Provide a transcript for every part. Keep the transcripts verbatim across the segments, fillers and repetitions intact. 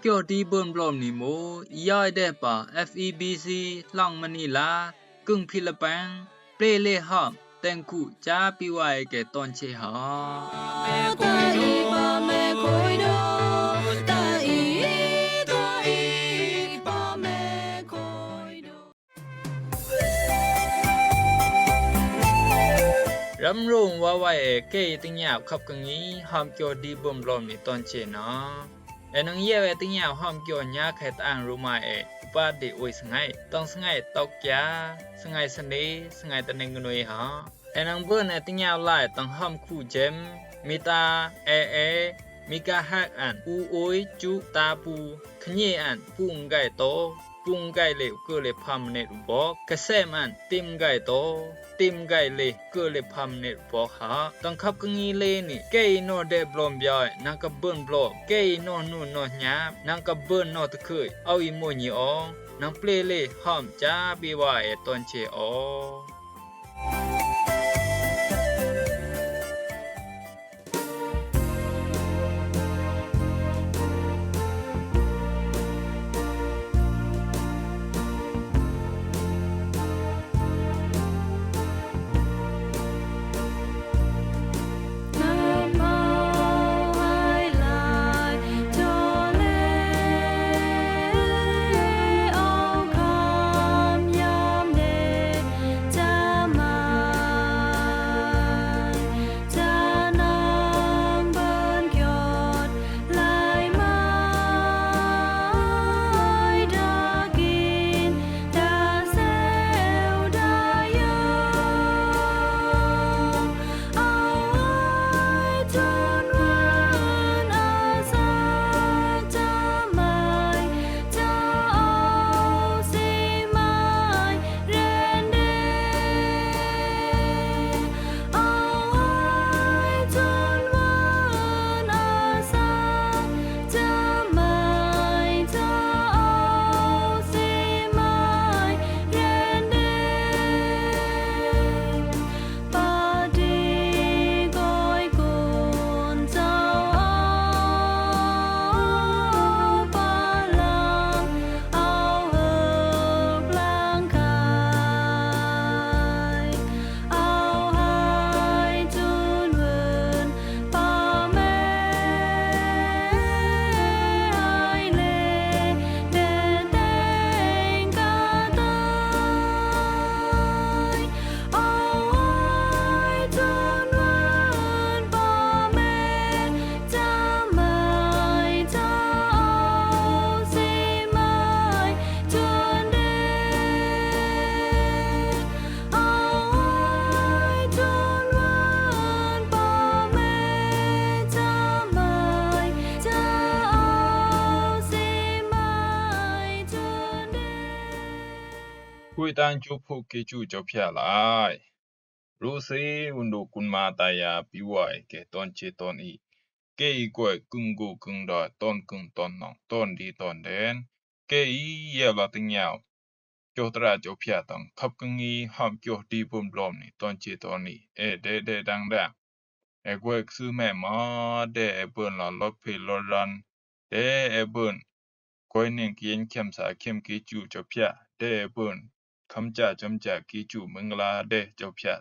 Kyo di bơ̆n blom ni mo, i yai deh pa F E B C hlong Manila, kưng Philippines, ple le hom, teng ku cha pi wai ke ton che ha. Ram rong wa wai e kei teng yap khap keng i hom kyo di bơ̆n blom ni ton che na. E nang yeu e teng yap hom kyo nya khe tang ru mai e, upa de oi sngai, tang sngai tok kya, sngai sane, sngai taneng gnoi ha. E nang bơ̆n e teng yap lai tang hom khu jem, mita, e e, mika hak an, u oi, chu, ta pu, khnye an, pung gai to, pung gai le u kơ le pham ne u bok, ka sem an, tim gai to, tim gai le, kơ le pham ne u bok ha. Tang khap keng i le ni, kei no de blom biai, nang ka bơ̆n blom, kei no nu no nyap, nang ka bơ̆n no te khơi, au i mo nyi ong, nang ple le, hom cha bi wa e ton che ong. Kuy tang chu phu ki chu chau phia lai. Ru si un du kun ma ta ya pi wai ke ton che ton i. Ke i koi kung gu kung doi ton kung ton nong ton di ton den. Ke i ye la ting yau. Kyo tra chau phia tang khap keng i hom kyo di bum blom ni ton che ton i. E de de dang dang. E koi su me ma de e bun la lok pi lok ran. De e bun. Koi ning ki yen kem sa kem ki chu chau phia. De e bun. Kham cha cham cha ki chu meng la de chau phia.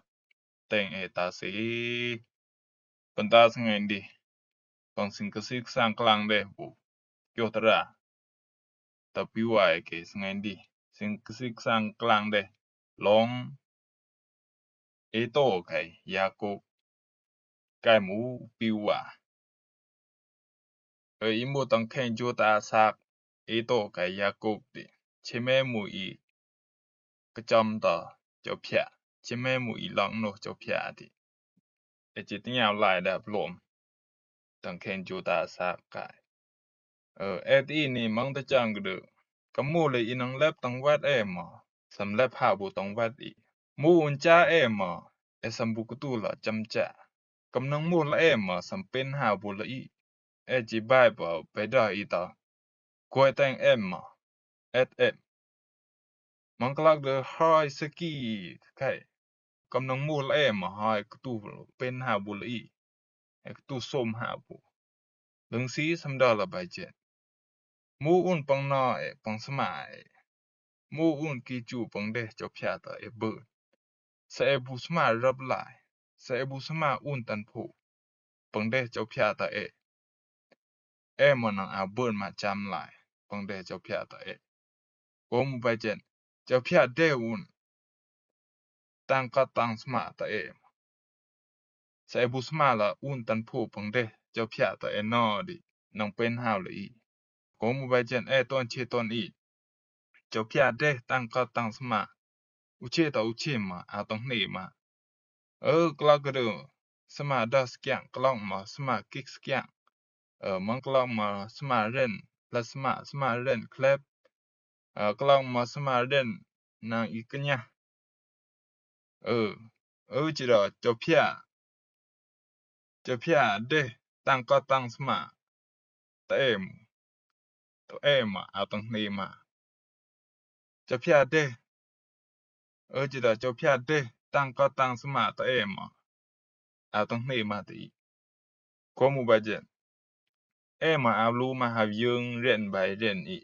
Teng e ta si. Pun ta sing en di. Pun sing ka sik sang klang de bu. Kyo tra. Ta pi wai ke sing en di. Sing ka sik sang klang de. Long. E to kai Yakop. Kai mu pi wa. E i mu tang khen ju ta sak. E to kai Yakop di. Che me mu i. Ka cham ta chau phia. Che me mu i lang no chau phia di. E chi ting yau lai da blom. Tang khen ju ta sak kai. Ơ, et i ni mang ta chang gdu. Ka mu le i nang lep tang wet e ma. Sam lep ha bu tang wet i. Mu un cha e ma. E sam bu kutu la cham cha. Kam nang mu la e ma sam pen ha bu la i. E chi Bible pe da i ta. Koi teng e ma. Et et. Mang klak de hai saki kai. Kam nang mu la e ma hai kutu pen ha bu la i. E kutu som ha bu. Leng si sam da la bai jet. Mu un pang nɔ e, pang sma e. Mu un ki cu pang deh caw phiah tɔ e bun. Sa e bu sma rap lai. Sa e bu sma un tanpu pang deh caw phiah tɔ e. E mɔ nang a bun ma cam lai pang deh caw phiah tɔ e. Ko mu ba jen caw phiah deh un tang kɔt tang sma tɔ e mɔ. Sa e bu sma la un tanpu pang deh caw phiah tɔ e nɔ di nang pen haw la i. Ko mu ba jen e ton ce ton i. Caw phiah deh tang kɔt tang sma. U ce tɔ u ce ma a tang ni ma. Ơ klak dø sma dø skiang klak ma sma kik skiang. Ơ mang klak ma sma ren la sma sma ren klep. Ơ klak ma sma ren nang i kenya. Ơ, ơ ci dø caw phiah. Caw phiah deh tang kɔt tang sma. Tø em. Tø em a tang ni ma. Caw phiah deh. Ơ ci dø caw phiah deh tang kɔt tang sma tø em a tang ni ma ti. Ko mu ba jen. E ma a lu ma ha yøng ren bai ren i.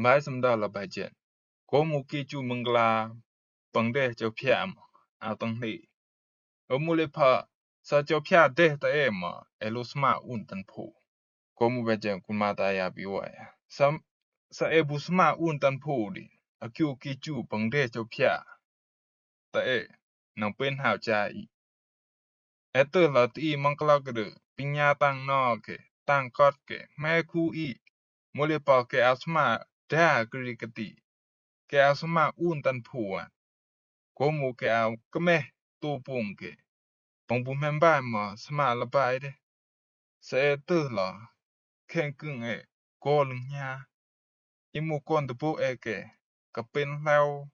Bai sam dø la ba jen. Ko mu ki cu mengla pang deh caw phiah ma a tang ni. Ơ mu le pa sa caw phiah deh tø em a e lu sma un tanpu. Ko mu ba jen kun ma ta ya bi wa ya. Sa, sa e bu sma un tanpu di. A kiu ki cu pang deh caw phiah. Tø e nang pen haw ca i. E tø la ti mang klak dø pinya tang nɔ ke tang kɔt ke me ku i. Mu le pa ke a sma da kri kati. Ke a sma un tanpu an. Ko mu ke a kemeh tu pung ke. Pang bu meh bai ma sma la bai de. Sa e tø la keng keng e ko leng nya. I mu kon tø bu e ke ka pen lau.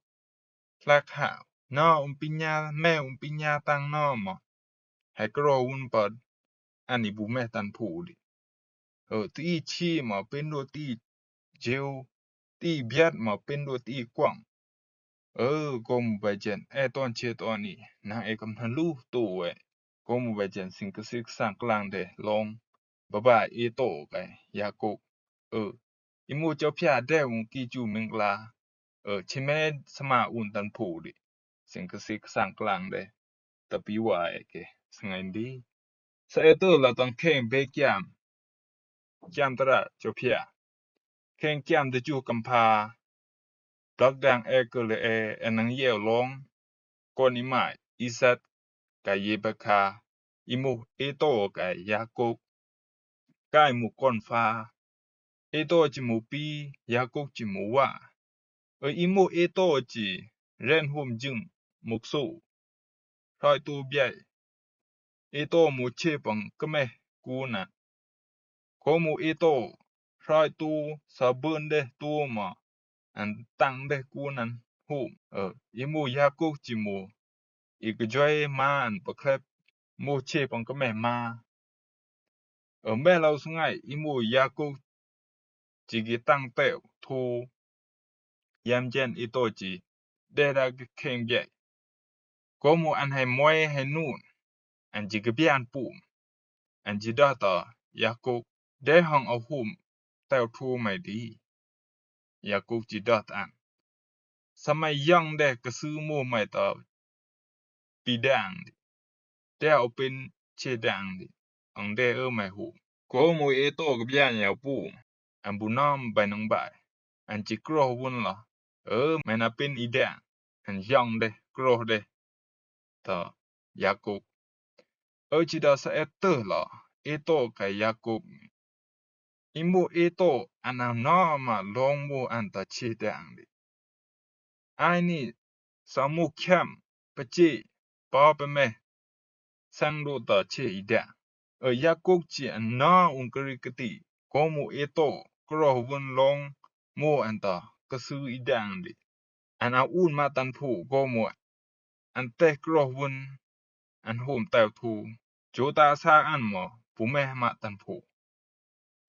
Lak ha nɔ un pinya me un pinya tang nɔ ma. He kro un pa an i bu meh tanpu di. Ơ ti i ci ma pen do ti i jeu. Ti i biat ma pen do ti i kwang. Ơ ko mu ba jen e ton ce ton i nang e kam na lu tu e. Ko mu ba jen sing ke sik sang klang de long. Ba ba e to kai Yakub. Ơ i mu caw phiah deh un ki cu mengla. Ơ ci me sma un tanpu di. Sing ke sik sang klang de. Tapi wa e ke sangai di. Sa e tø la tang keng be kiam. Kiam tara caw phiah. Keng kiam de cu kam pa. Blak dang e ke le e e nang yeu long. Kon i mai Isak ka Yebeka. I mu e to ka Yakub. Ka i mu kon fa. E to ci mu pi Yakub ci mu wa. Ơ i mu e to ci ren hum jing muk su. Hroi tu biai. E to mu ce pang kemeh ku nan. Ko mu e to hroi tu sa bun deh tu ma an tang deh ku nan hum. Ơ i mu Yakub ci mu i ke joi ma an pa klep mu ce pang kemeh ma. Ơ me lau sangai i mu Yakub ci ki tang teu tu. Yam jen i to ci de da ki keng biai. Ko mu an hai moi hai nun an ci ki bian pum an ci dø ta Yakub de hang a hum teu tu mai di. Yakub ci dø ta an. Sa mai yang de ke su mu mai ta pi dang di. Te a u pen ce dang di. Ang de ơ mai hu. Ko mu e to ke bian ya pu. An bu nam bai nang bai. An ci kro wun la. Ơ mai na pen i dang. An yang de kro de. Ta Yakub. Ơ ci da sa e tø la. E to ka Yakub. I mu e to an a nɔ ma long mu an ta ce dang di. Ai ni sa mu kiam pa ce pa pa me sang du ta ce i dang. Ơ Yakub ci an nɔ un kri kati ko mu e to kro wun long mu an ta ka su i dang di. An a un ma tanpu ko mu an te kro wun an hum teu tu. Cu ta sa an mo bu meh ma tanpu.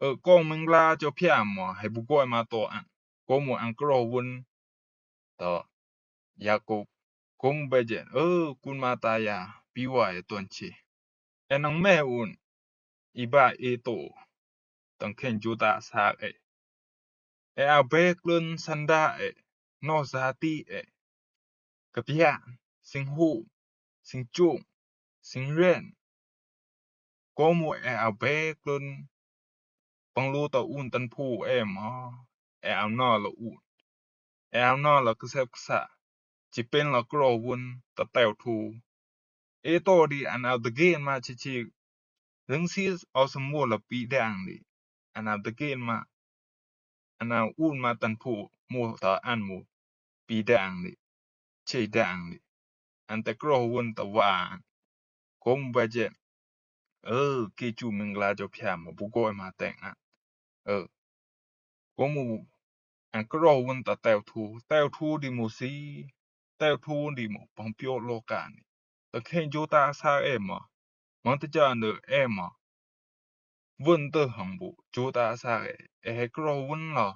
Ơ kong mengla caw phiah mo hai bu goi ma to an. Ko mu an kro wun ta Yakub. Ko mu ba jen ơ kun ma ta ya pi wa e ton ce. E nang meh un i ba e to tang keng cu ta sa e. ɛ a bɛ klon sanda ɛ, nɔ zati ɛ, kapian, sing hu, sing chung, sing ren. Komu ɛ a bɛ klon, pang lu ta un tan pu ɛ mɔ, ɛ a nɔ la un. Ɛ a nɔ la ksep ksa, ci pen la kro wun ta teo thu. Ɛ to di an a degen ma ci ci, ring sis a sum mu la pi dang di, an a degen ma. An a un ma tan pu mu ta an mu pi dang di, ci dang di. An ta kro wun ta wan. Komu ba jen. Ơ, ki cu mingla jo pia mo bu go ma teng an. Ơ. Komu an kro wun ta teo thu, teo thu di mo si, teo thu di mo pang pio lo ka ni. Ta khen jo ta sa ɛ ma, mang ta ja nơ ɛ ma. Wun ta hang bu jo ta sa ɛ, ɛ he kro wun la.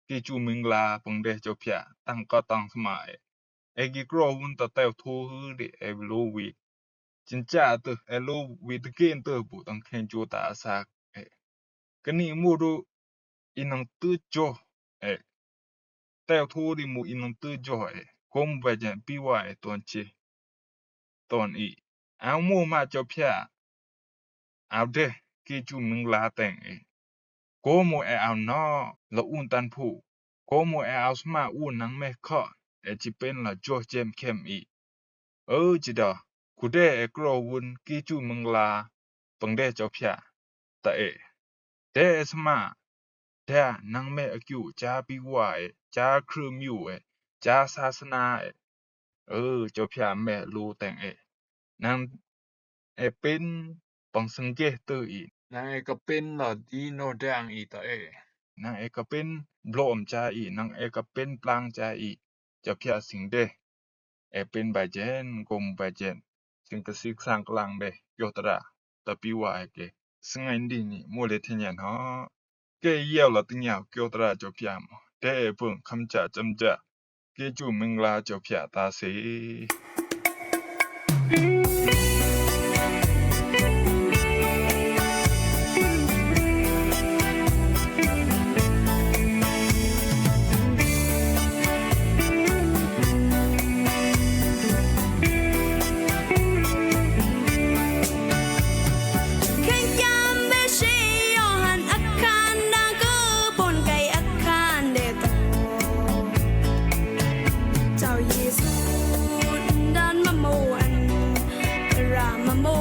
Ki cu mingla pang de jo pia, tang ka tang sma ɛ. Ɛ ki kro wun ta teo thu hư di ɛ lo wi. Cin ca tơ ɛ lo wi ta ken tơ bu tang khen jo ta sa ɛ. Kani mu du i nang tơ jo ɛ. Teo thu di mu i nang tơ jo ɛ. Komu ba jen pi wa ɛ ton ci. Ton i. Au mu ma jo pia. Au de ki cu mingla teng ɛ. Komu ɛ au nɔ la un tan pu. Komu ɛ au sma un nang me kha ɛ ci pen la jo jem kem i. Ơ ci da, ku de ɛ kro wun ki cu mingla pang de jo pia ta ɛ. De ɛ sma, de nang me a kiu ca pi wa ɛ, ca kru miu ɛ, ca sa sna ɛ. Ơ, jo pia me lu teng ɛ. Nang ɛ pen pang seng ge tơ i. Nang ɛ ka pen la di no dang i ta ɛ. Nang ɛ ka pen blom ca i, nang ɛ ka pen plang ca i. Jo pia sing de. Ɛ pen ba jen, komu ba jen. Sing ka sik sang klang de, kio tra. Ta pi wa ɛ ke. Sing a indi ni, mo le te nyen ha. Ke yeo la teng yeo kio tra jo pia mo. Te e pung kam cha cham cha. Ke chu ming la jo pia ta se. Khen kiam be shi Yohan a khan dang kơ pun kai a khan de to. Chao Yesu dan ma mo an, ra ma mo